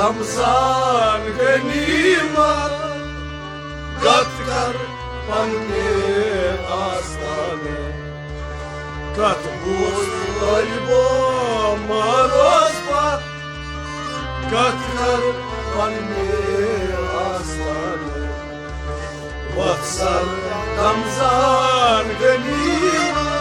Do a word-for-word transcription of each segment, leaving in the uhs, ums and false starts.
رمضان غنیمت، کتھ کر پننہِ آستانہٕ۔ کتھ بوز طٲلبو ماروز پتھ، کتھ کر پننہِ آستانہٕ۔ وۄتھ سر رمضان غنیمت۔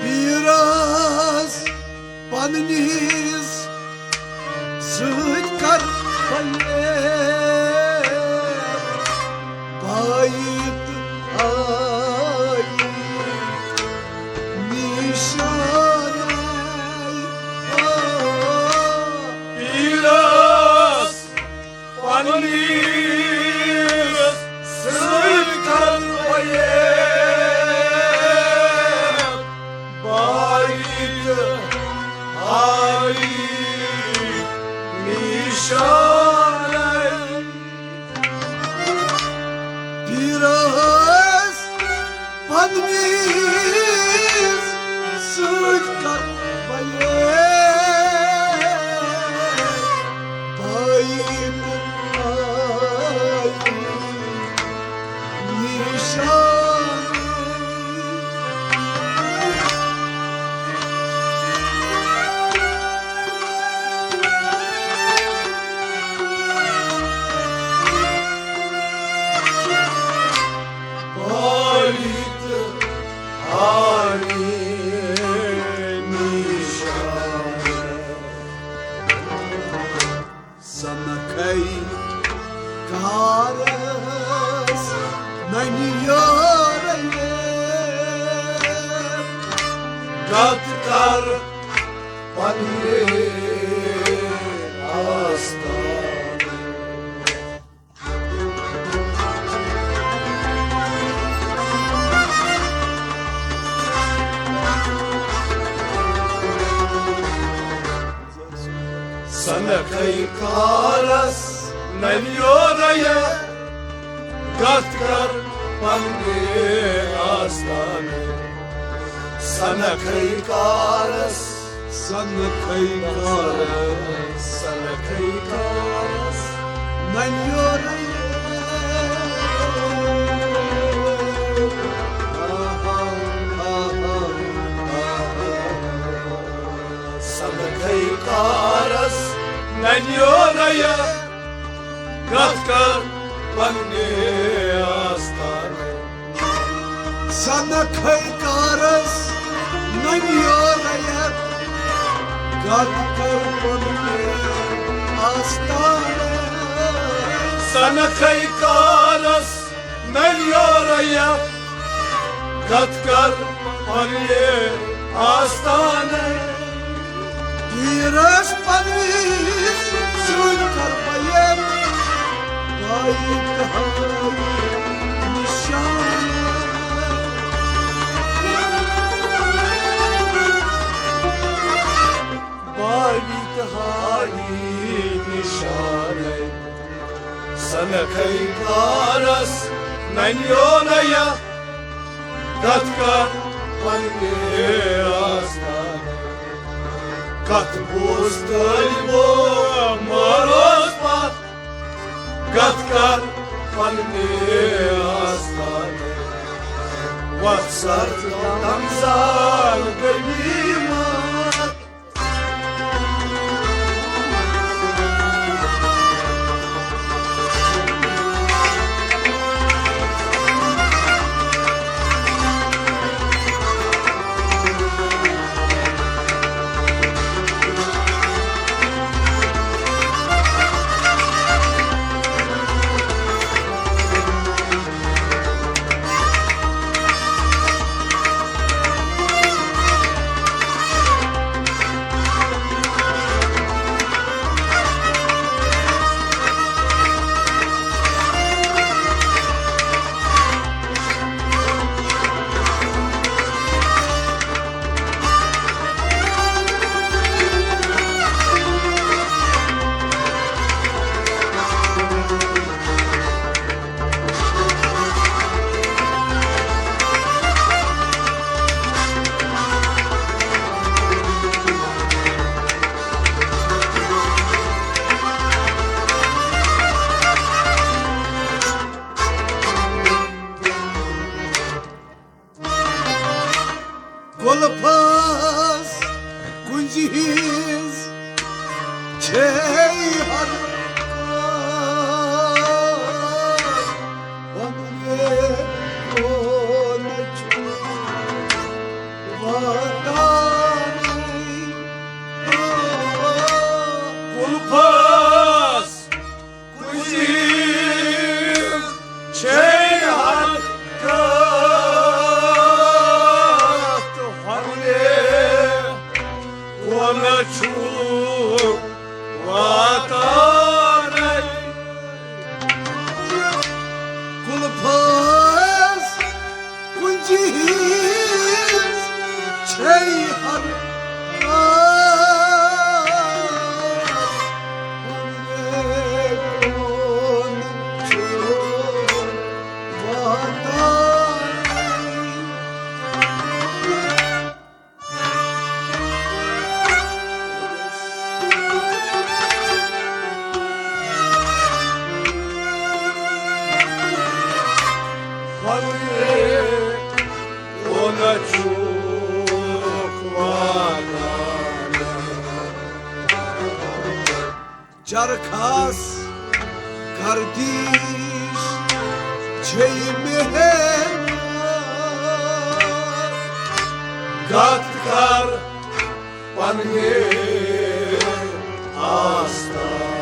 پیٖرس پننِس سۭتۍ کر پلیٹ بایت آیی نشانے۔ پیٖرس پننِس سۭتۍ کر پلیٹ بایت آیی نشانے۔ پیٖرس پننِس سۭتۍ کر پلیٹ بایت آیی نشانے۔ پلیت آیی نشانے۔ سنکھے کارس ننۍ یورے کتھ کر پننہِ آستانہٕ۔ سنکھے کارس ننۍ یورے کتھ کر پننہِ آستانہٕ۔ سنکھے کارس سنکھے کارس، سنکھے کارس ننۍ یورے۔ سنکھے کارس ننۍ یورے کتھ کر پننہِ آستانہٕ۔ سنکھے کارس ننۍ یورے کتھ کر پننہِ آستانہٕ۔ سنکھے کارس ننۍ یورے کتھ کر پننہِ آستانہٕ۔ پیٖرس پننِس سۭتۍ کر پلیٹ بایت آیی نشانے۔ بایت آیی نشانے۔ سنکھے کارس ننۍ یورے کتھ کر پننہِ آستانہٕ۔ کتھ بوز طٲلبو مٲروز پتھ، کتھ کر پننہِ آستانہٕ۔ وتھ سر تمزان غنیمت۔ گُلفَس کُنٛزِ ہِنٛز چھے ہر کانٛہہ۔ وَنہٕ مےٚ کون چھُ واتانٕے۔ گُلفَس کُنٛزِ ہِنٛز چھے ہر کانٛہہ۔ وَنہٕ مےٚ کون چھُ واتانٕے۔ گُلفَس کُنٛزِ ہِنٛز چھے ہر کانٛہہ۔ وَنہٕ مےٚ کون چھُ واتانٕے۔ چرخس گردش چھے مہر، گتھ کر پننہِ آستان۔